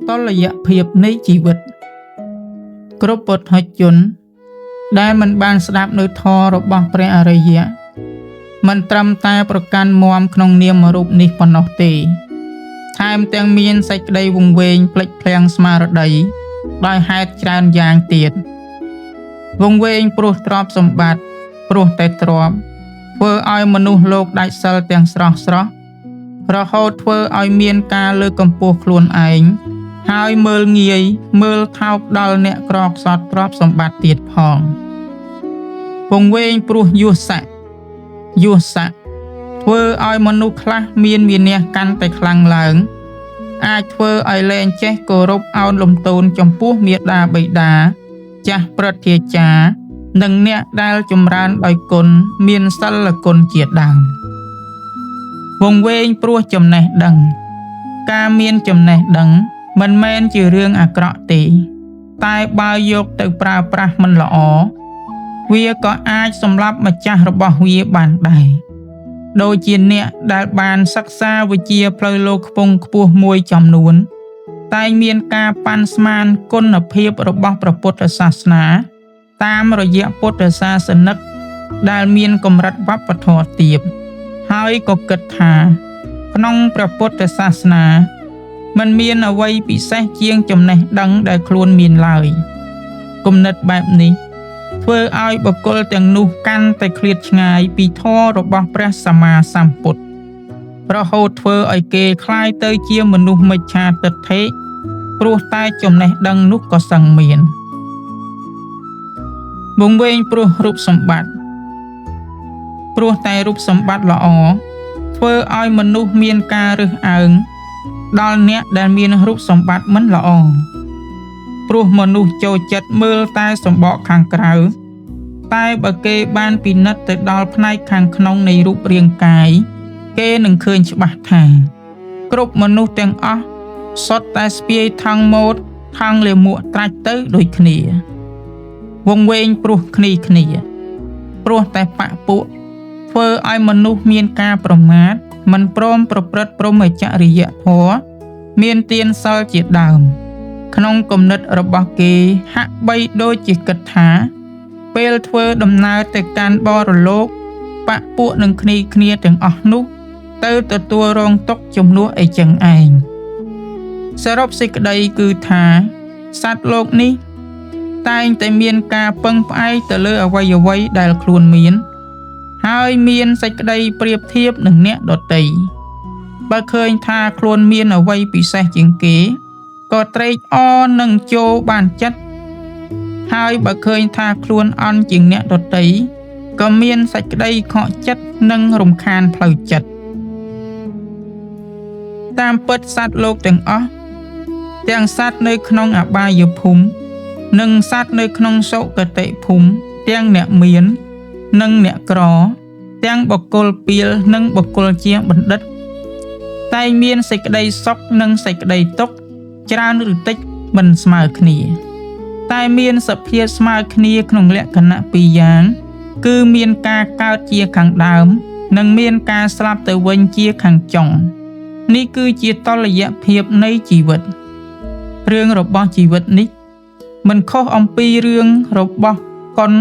តុល្យភាពនៃជីវិត គ្រប់ពុទ្ធជន ដែលមិនបានស្ដាប់នៅធម៌របស់ព្រះអរិយៈមិនត្រឹមតែប្រកាន់មមក្នុងនាមរូបនេះប៉ុណ្ណោះទេ ថែមទាំងមានសេចក្តីវង្វេងភ្លេចភ្លាំងស្មារតីដោយហេតុច្រើនយ៉ាងទៀតវង្វេងព្រោះទ្រព្យសម្បត្តិព្រោះតែទ្រព្យធ្វើឲ្យមនុស្សលោកដាច់សិលទាំងស្រស់ស្រស់រហូតធ្វើឲ្យមានការលើកកម្ពស់ខ្លួនឯងហើយមើលងាយមើលថោកដល់អ្នកក្រខ្សត់ទ្រព្យសម្បត្តិទៀតផងវង្វេងព្រោះយស័កយស័កធ្វើឲ្យមនុស្សខ្លះមានមានះកាន់តែខ្លាំងឡើង អាចធ្វើឲ្យលែងចេះគោរពអោនលំទោនចំពោះមាតាបិតាចាស់ព្រឹទ្ធាចារ្យនិងអ្នកដែលចម្រើនដោយគុណមានសិលគុណជាដើមវង្វេងព្រោះចំណេះដឹង ការមានចំណេះដឹងមិនមែនជារឿងអាក្រក់ទេ តែបើយកទៅប្រើប្រាស់មិនល្អវាក៏អាចសម្លាប់ម្ចាស់របស់វាបានដែរដូចជាអ្នកដែលបានសិក្សាវិជ្ជាផ្លូវលោកខ្ពង់ខ្ពស់មួយចំនួន តែងមានការប៉ាន់ស្មានគុណភាពរបស់ព្រះពុទ្ធសាសនា តាមរយៈពុទ្ធសាសនិកដែលមានកម្រិតវប្បធម៌ទាបហើយក៏គិតថា ក្នុងព្រះពុទ្ធសាសនា មិនមានអ្វីពិសេសជាងចំណេះដឹងដែលខ្លួនមានឡើយគំនិតបែបនេះធ្វើឲ្យបុគ្គលទាំងនោះកាន់តែឃ្លាតឆ្ងាយពីធម៌របស់ព្រះសម្មាសម្ពុទ្ធរហូតធ្វើឲ្យគេคล้ายទៅជាមនុស្សមិច្ឆាទិដ្ឋិព្រោះតែចំណេះដឹងនោះក៏សឹងមានវង្វេងព្រោះរូបសម្បត្តិព្រោះតែរូបសម្បត្តិល្អធ្វើឲ្យមនុស្សមានការរើសអើងដល់អ្នកដែលមានរូបសម្បត្តិមិនល្អព្រោះមនុស្សចូលចិត្តមើលតែសម្បកខាងក្រៅតែបើគេបានពិនិត្យទៅដល់ផ្នែកខាងក្នុងនៃរូបរាងកាយគេនឹងឃើញច្បាស់ថាគ្រប់មនុស្សទាំងអស់សុទ្ធតែស្ពាយថង់ម៉ូតថង់លាមកត្រាច់ទៅដូចគ្នាវង្វេងព្រោះគ្នាគ្នាព្រោះតែបពពួកធ្វើឲ្យមនុស្សមានការប្រមាថមិនព្រមប្រព្រឹត្តព្រហ្មចរិយធម៌មានទានសិលជាដើមក្នុងគំនិតរបស់គេហាក់បីដូចជាគិតថាពេលធ្វើដំណើរទៅកាន់បរលោកបពពួកនឹងគ្នាគ្នាទាំងអស់នោះទៅទទួលរងទុក្ខជំនួសអីចឹងឯងសរុបសេចក្តីគឺថាសត្វលោកនេះតែងតែមានការពឹងផ្អែកទៅលើអ្វីៗដែលខ្លួនមានហើយមានសេចក្តីប្រៀបធៀបនឹងអ្នកដទៃបើឃើញថាខ្លួនមានអ្វីពិសេសជាងគេក៏ត្រេកអរនឹងចូលបានចិត្តហើយបើឃើញថាខ្លួនអន់ជាងអ្នកដទៃក៏មានសេចក្តីខកចិត្តនិងរំខានផ្លូវចិត្តតាមពិតសត្វលោកទាំងអស់ទាំងសត្វនៅក្នុងអបាយភូមិនិងសត្វនៅក្នុងសុគតិភូមិទាំងអ្នកមាននិងអ្នកក្រទាំងបុគ្គលពាលនិងបុគ្គលជាបណ្ឌិតតែងមានសេចក្តីសុខនិងសេចក្តីទុក្ខច្រើនឬតិចមិនស្មើគ្នាតែមានសភាពស្មើគ្នាក្នុងលក្ខណៈពីរយ៉ាងគឺមានការកើតជាខាងដើមនិងមានការស្លាប់ទៅវិញជាខាងចុងនេះគឺជាតុល្យភាពនៃជីវិតរឿងរបស់ជីវិតនេះមិនខុសអំពីរឿងរបស់កុន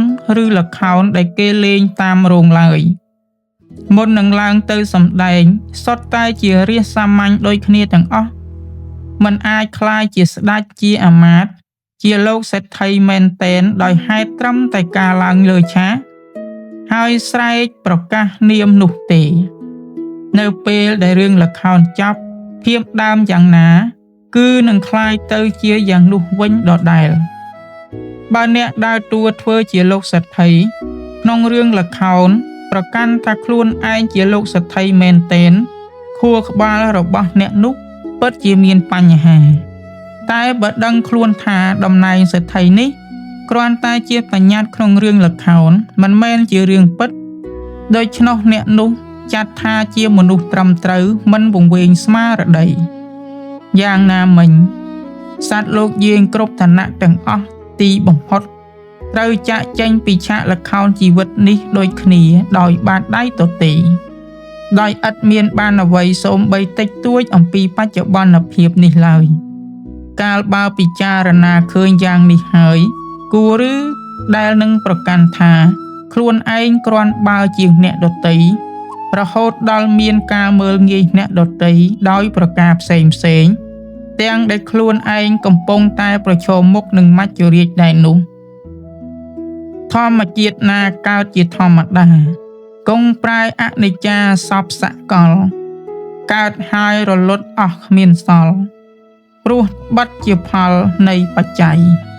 ឬល្ខោនដែលគេលេងតាមរោងឡើយមុននឹងឡើងទៅសម្ដែងសុទ្ធតែជារាជសាមញ្ញដូចគ្នាទាំងអស់មិនអាចក្លាយជាស្ដេចជាអាមាត្យជាលោកសេដ្ឋីមែនទែនដោយហេតុត្រឹមតែការឡើងលើឆាកហើយស្រែកប្រកាសនាមនោះទេនៅពេលដែលរឿងល្ខោនចប់ភាពដើមយ៉ាងណាគឺនឹងក្លាយទៅជាយ៉ាងនោះវិញដដែលបើអ្នកដើរតួធ្វើជាលោកសេដ្ឋីក្នុងរឿងល្ខោនប្រកាន់ថាខ្លួនឯងជាលោកសេដ្ឋីមែនទែនខួរក្បាលរបស់អ្នកនោះពិតជាមានបញ្ហាតែបើដឹងខ្លួនថាតំណែងសេដ្ឋីនេះគ្រាន់តែជាបញ្ញត្តិក្នុងរឿងល្ខោនមិនមែនជារឿងពិតដូច្នោះអ្នកនោះចាត់ថាជាមនុស្សត្រឹមត្រូវមិនវង្វេងស្មារតីយ៉ាងណាមិញសត្វលោកយើងគ្រប់ឋានៈទាំងអស់ទីបំផុតត្រូវចាកចេញពីឆាកល្ខោនជីវិតនេះដូចគ្នាដោយបាតដៃទទេដោយឥតមានបានអ្វីសូម្បីតិចតួចអំពីបច្ចុប្បន្នភាពនេះឡើយ។ កាលបើពិចារណាឃើញយ៉ាងនេះហើយ គួរឬដែលនឹងប្រកាន់ថា ខ្លួនឯងគ្រាន់បើជាងអ្នកដទៃរហូតដល់មានការមើលងាយអ្នកដទៃដោយប្រការផ្សេងផ្សេង ទាំងដែលខ្លួនឯងកំពុងតែប្រឈមមុខនឹងមច្ចុរាជដែរនោះ ធម្មជាតិណាកើតជាធម្មតា គង់ប្រែអនិច្ចាសពសកល កើតហើយរលត់អស់គ្មានសល់ ព្រោះបិទជាផលនៃបច្ច័យ។